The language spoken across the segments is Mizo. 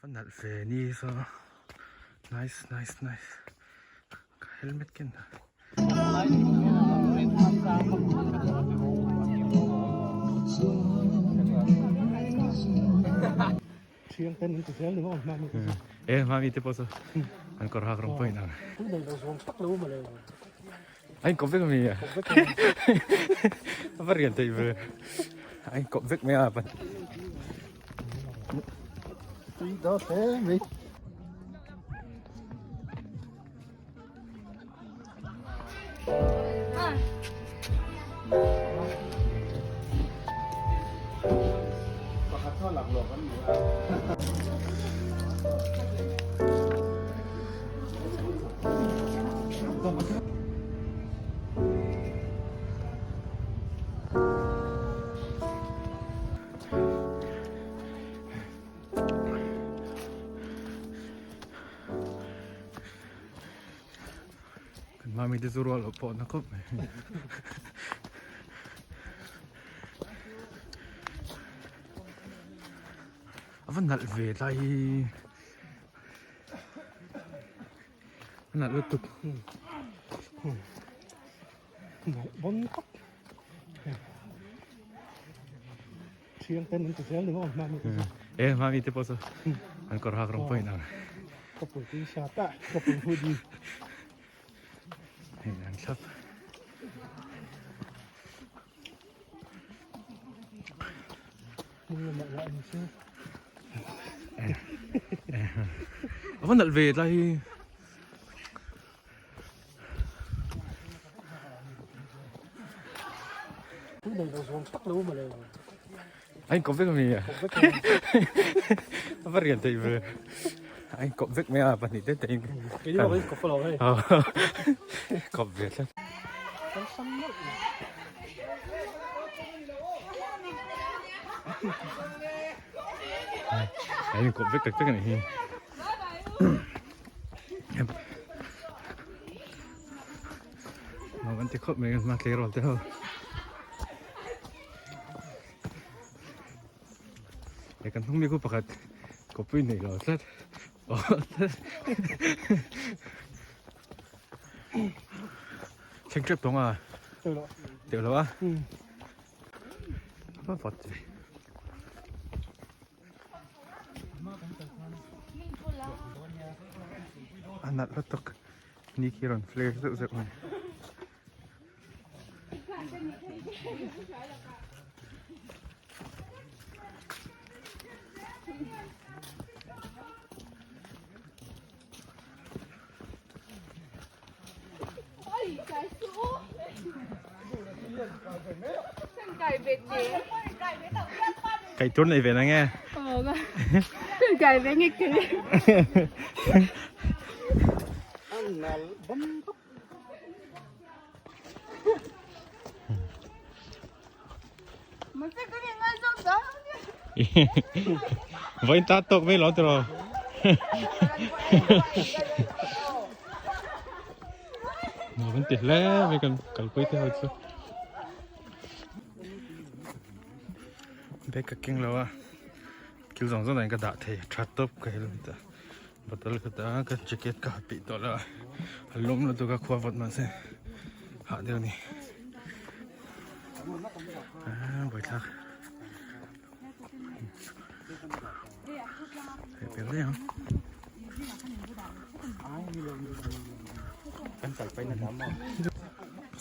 Va nalh ve ni saw nice nice nice ka helmet ken a. E mami te pawh chu an kawr hak rawng pawh in ang. A inkawp vek ami a va rian theih ve a inkawp vek mai a. Tui daw hle mai. Pakhat chu a laklawh kan ni a. Kan mami te chu rual loh pawh na khawp mai. A va nalh ve tlai hi. A nalh lutuk. Nalh bon tak. Thiang ten an ti zel ni maw mami te chu. E mami te pawh chu an kawr hak rawng pawh in ang. Ka pui tui sat a ka pui hoodie. Hei an thlap. Hmun lamah lah in chu. A va nalh ve tlai hi. A inkawp vek ami a? A va rian theih ve. A inkawp vek mai a pahnih te te in. Kawp ve tlat. A inkawp vek tak tak a nih hi. Nuam an ti khawp mai a hma tleirawl te ho. He kan hnung mi khu pakhat kawpui nei lo tlat. Thleng tep tawng a. Teuh lo a. A va vat ve. A nalh lutuk ni khi rawn flare zeuh zeuh mai. Kai tur nei ve na nge. Kai ve nge ke. Vawiin ta tawk mai lo tiraw. Nuam an ti hle mai kan kalpui te ho chu. Bag ka keng lo a thil zawng zawng ah hian ka dah thei tha tawp ka helmet a bottle ka dah a ka jacket ka ha pih tawh lo a a lawm lutuk a khua vawt mahse hah deuh a ni. Buaithlak hei pel daih ang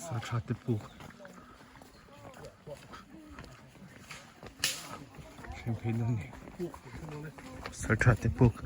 sa tha te puk thleng phei dawn ni sa tha te puk.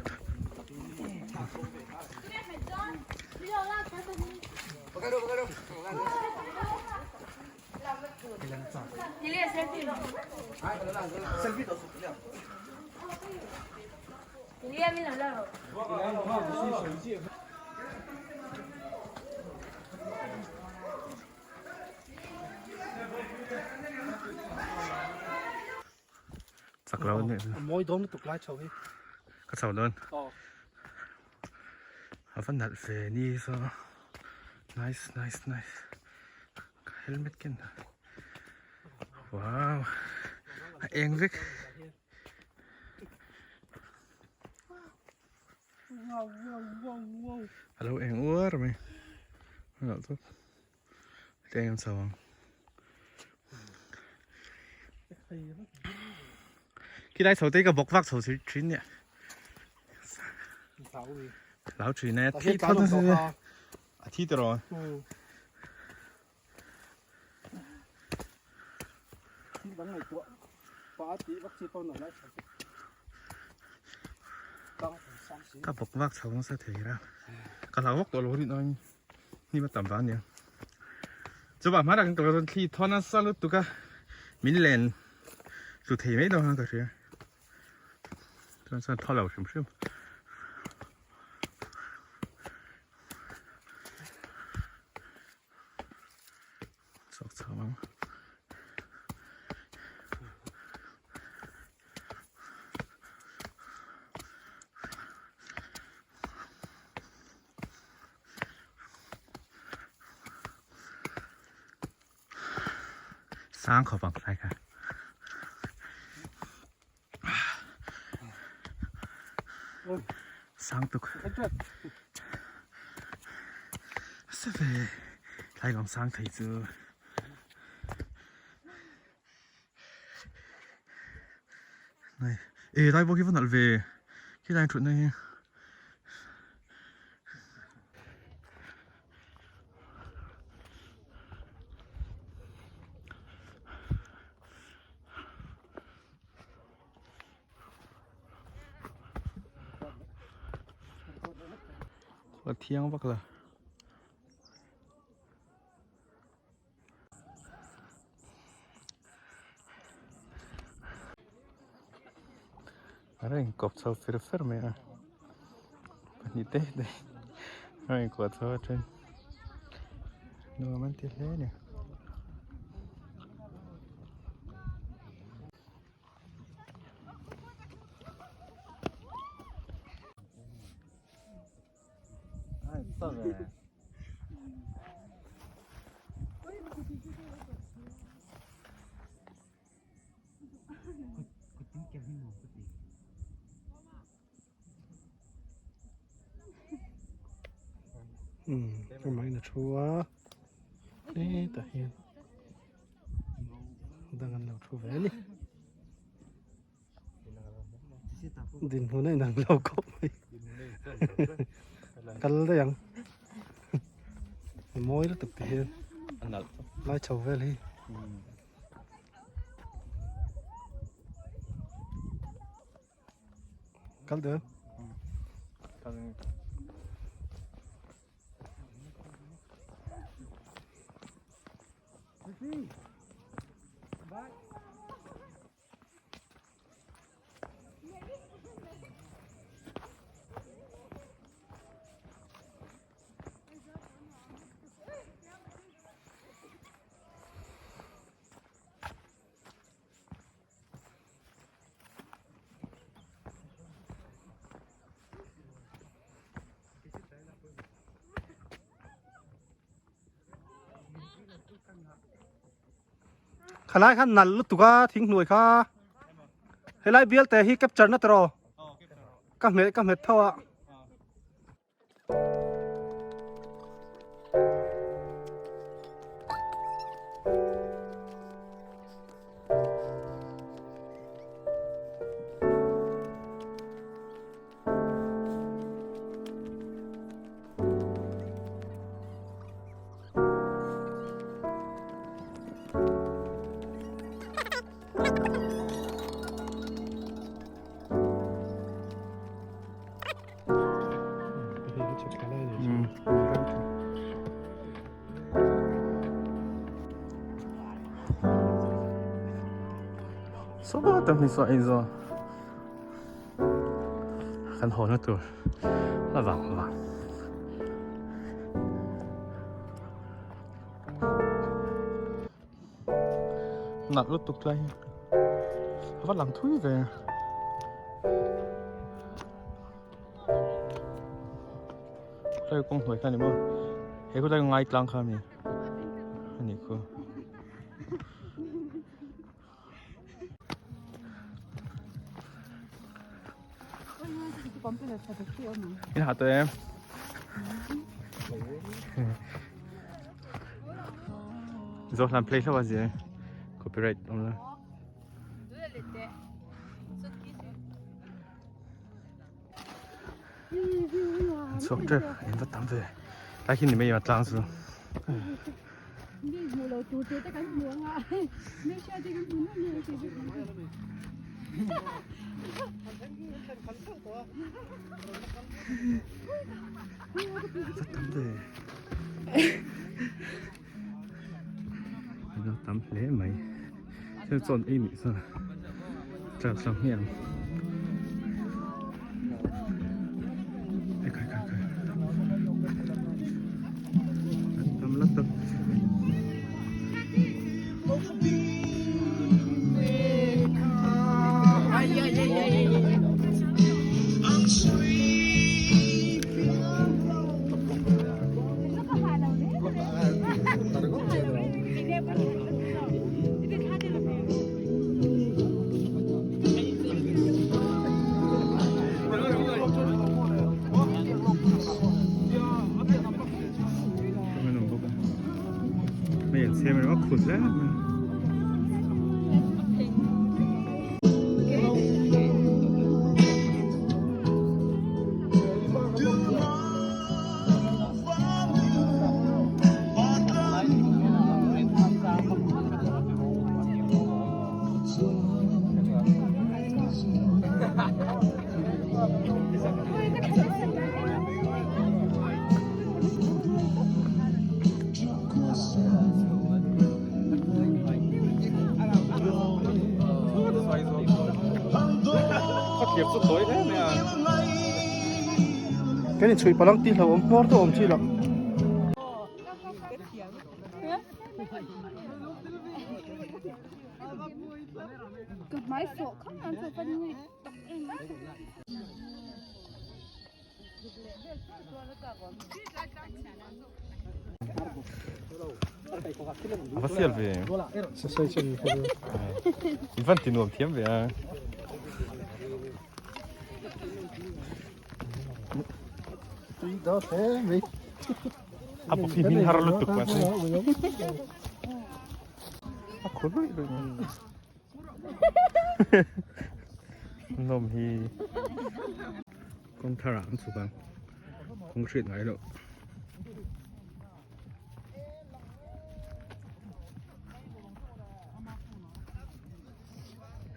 Chak lo nih A mawi dawn lutuk lai chho hi. Ka chho dawn. A va nalh ve ni saw. Nice nice nice. Ka helmet ken a. Wow. A eng vek. A lo eng uar mai a loh chu hetiang hian chho ang khilai chho te hi ka bawk vak chho thin nia hlau thin e thi thawt nasa sia a thi tawh rawh. Ka bawk vak chho nasa thei ra ka hlau vak tawh lo rin aiin hnim a tam vang ania chuvang hmanah kan kal chuan thli thaw nasa lutuk a min len tlu thei mai dawn a ka hria chuan chuan thaw lo hrim hrim. Chhuak chho ang. Sang khawp ang tlai kha. Sang tuk. Sa ve. Tlai lam sang thei chu. Này, ê lai bawk hi va nalh ve. Khi lai thutna hi. A thiang vak la. A rawn inkawp chho fir fer mai a pahnih te te a rawn inkuah chho a then nuam an ti hle a ni. Amah in a thu a hetah hian dang an lo thu ve a ni dinhmun a inang lo khawp mai kal daih ang a mawi lutuk ti hian lai chho vel hi. Kal deuh. Khalai khan nal lutuk a thing hnuai kha helai bial te hi capture na tawh ka hmeh ka hmet tho a. Sawta mi saw ei zawn kan haw na tur la vang vang. Nalh lutuk tlai hi a va lang thui ve. Tlai kawng hnuai kha ni maw he khu tlai ngai tlang kha mi a nih khu. In ha tawh em? Zohlan play hlauh a zia copyright awm lo. Chhuak tep in va tam ve. Lai khi ni mai a tlang chu. Mi hmu lo tur te te kan hmu anga mi hria te kan hmu nuam nuam te Va tam ve. Va tam hle mai. Thil chawn ei nih chuan tlar tlang hi ang. Khai khai khai. An tam la tak. Kan inchhuih palang tih hlauhawm hmawr te awm chi loh. A va sial ve. Sasai chen ka ve. I van ti nuam thiam ve a. Tui da hle mai. A bawk hi hmin har lutuk ma se. A khur ruih ruih mai. Nawm hi kawng thar ah an chhuk ang kawng hriat ngai loh.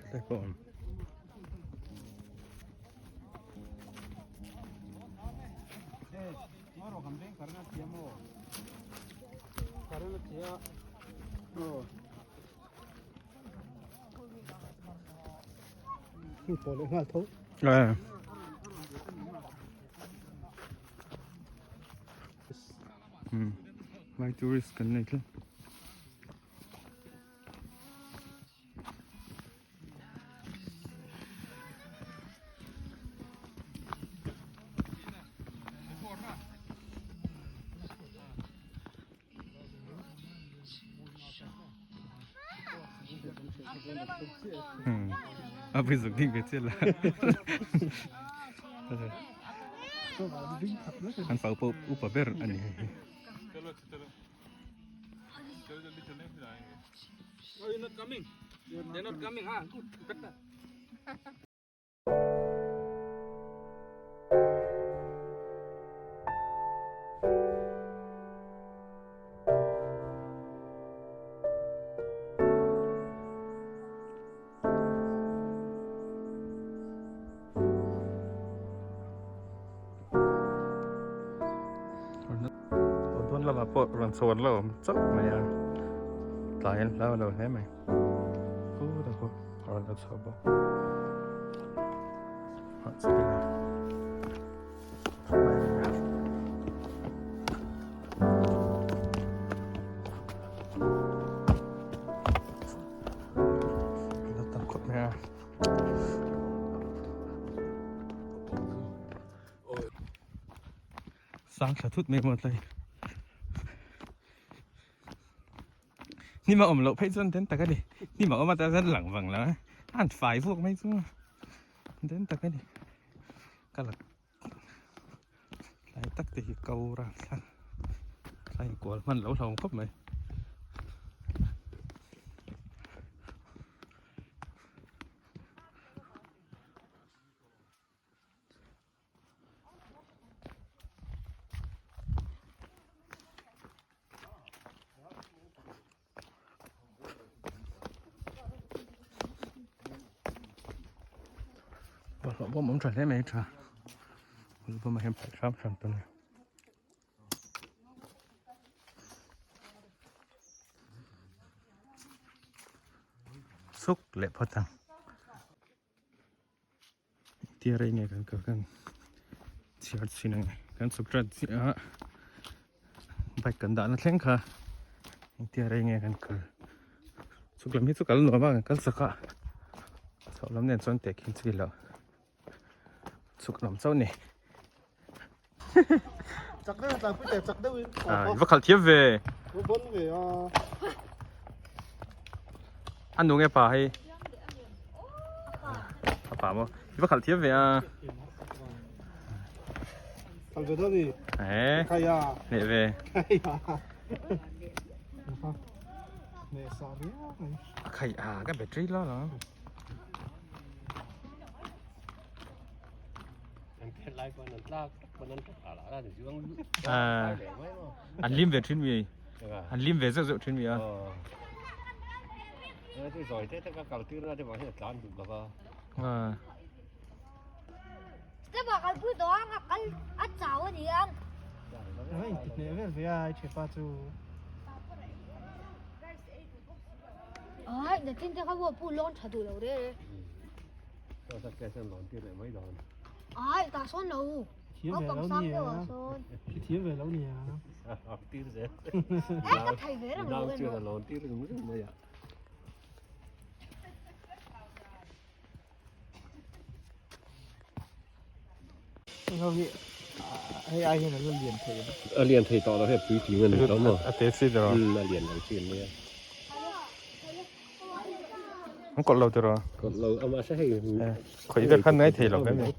Tlai pawh awm. Pawh leh nghal tho. Lai tourist kan nei tlat. A pui zuk ding ve chiah la. An pau pawh upa ber a ni hei hi. Dawn lamah pawh rawn chho an lo awm chauh mai a, tlai an hlau lo hle mai. Khuta pawh a rawn la chho bawk. Sang thla thut mai maw tlai. Hnim a awm loh phei chuan den tak a ni. Hnim a awm a chuan lang vang lo a. An fai vuak mai chu. Den tak a ni. Ka la tlai tak te hi ko ran thla thla inkual hman lo hlauhawm khawp mai. Bawlhhlawh bawm awm tha hle mai tha bawlhhlawh bawmah hian paih hram hram tur a ni. Suk leh phawt ang. Tia rei nge kan kal kan chhiar chhin ang kan chhuk rat chiah a bike kan dahna thleng kha engtia rei nge kan kal chhuk lam hi chu kal nuam a kan kal chak a chhoh lam nen chuan teh khin chi loh chhuk lam chauh ni Chak deuh tlang pui teh chak deuh in a va khalh thiam ve va bon ve a a nu nge pa hei a pa maw i va khalh thiam ve a khalh ve dawn ni e khai a hneh ve khai a hneh sa viau mai a khai a ka battery la la An lim ve thin mi an lim ve zeuh zeuh thin mi a. Thiam ve lo ni a thiam ve lo ni a hei ai hian a la lian thei a lian thei tawh lo hei puitling a ni tawh maw a te si tawh a lian lo chi ania An kawlh lo tiraw? Kawlh lo a mahse hei khawih vel khan ngai thei lo hle mai.